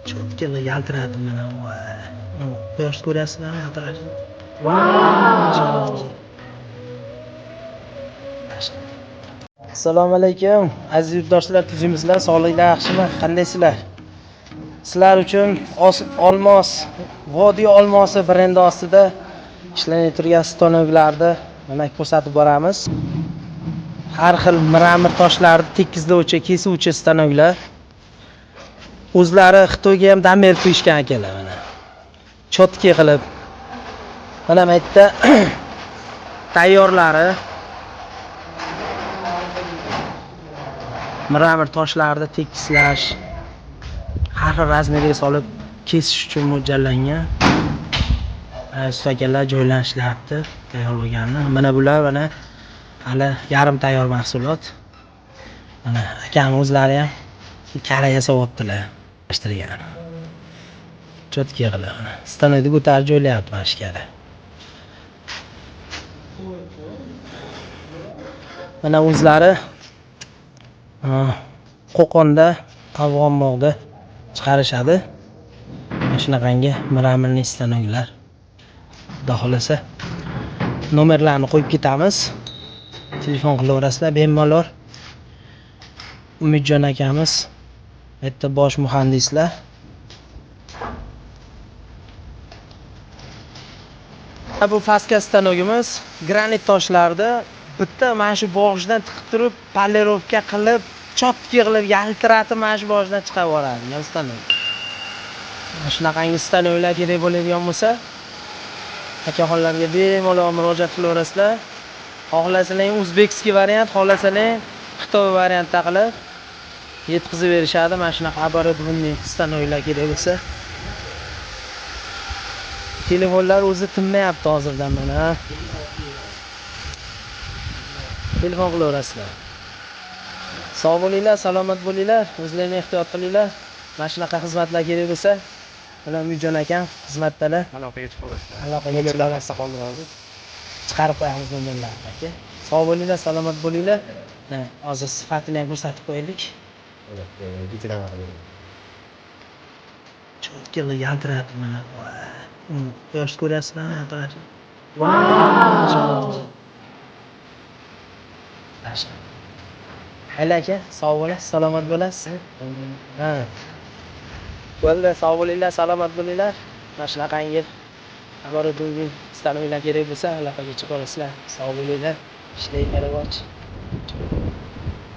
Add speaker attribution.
Speaker 1: Чётко yaltiradi mana. Quyoshni ko'ryapsizlarmi yaltirashini?
Speaker 2: Wow!
Speaker 1: Assalomu alaykum, aziz yurtdoshlar, tuzukmisizlar, sog'liklar yaxshimi, qandaysizlar? Sizlar uchun Olmos, Vodiy olmosi brendi ostida ishlanib turgan stanoklarni mana ko'rsatib boramiz. Har xil mramor toshlarni tekizlovchi, kesuvchi stanoklar. O'zlari Xitoyga ham dam berib qo'yishgan akalar mana. Чётко qilib. Mana bu yerda tayyorlari mramor toshlarni tekizlash, har xil razmerga solib kesish uchun mo'ljallangan. Ustakalar joylashyapti tayyor bo'lganini. Mana bular mana hali yarim tayyor mahsulot. Mana akam o'zlari ham kara yasayaptilar, almashtirgan. Чётко qilib mana stanokni ko'tarib joylayapti mana shu kara. Mana o'zlari Qo'qonda, Afg'onbog'da chiqarishadi. Mana shunaqangi mramorli stanoklar. Xudo xohlasa nomerlarni qo'yib ketamiz. Telefon qilaverasizlar bemalol. Umidjon akamiz bu yerda bosh muhandislar. Bu faska stanogimiz granit toshlarni bitta mana shu bog'ichdan tiqib turib, polirovka qilib, чётко qilib yaltiratib mana shu bog'ichdan chiqarib yuboradi stanok. Mana shunaqangi stanoklar kerak bo'ladigan bo'lsa, akaxonlarga bemalol murojaat qilaverasizlar. Xohlasalar узбекский variant, xohlasalar Xitoy variantda qilib yetkazib berishadi. Mana shunaqa оборудованный stanoklar kerak bo'lsa. Telefonlar o'zi tinmayapti hozirdan mana. Telefon qilaverasizlar. Sog' bo'linglar, salomat bo'linglar, o'zlaringni ehtiyot qilinglar. Mana shunaqa xizmatlar kerak bo'lsa, mana Umidjon akam xizmatdalar.
Speaker 3: Aloqaga chiqaverasizlar.
Speaker 1: Aloqaga
Speaker 3: Nomerlarni astida qoldiramiz.
Speaker 1: Chiqarib qo'yamiz nomerlarni aka. Sog' bo'linglar, salomat bo'linglar. Mana hozir sifatini ham ko'rsatib qo'yaylik. Чётко yaltiradi mana. Quyoshni ko'ryapsizlarmi yaltirashini?
Speaker 2: Wow!
Speaker 1: Mayli aka, sog' bo'lasiz, salomat bo'lasiz. Ha. Bo'ldi, sog' bo'linglar, salomat bo'linglar. Mana shunaqangi оборудование stanoklar kerak bo'lsa, aloqaga chiqaverasizlar. Sog' bo'linglar. Ishlanglar rivoj.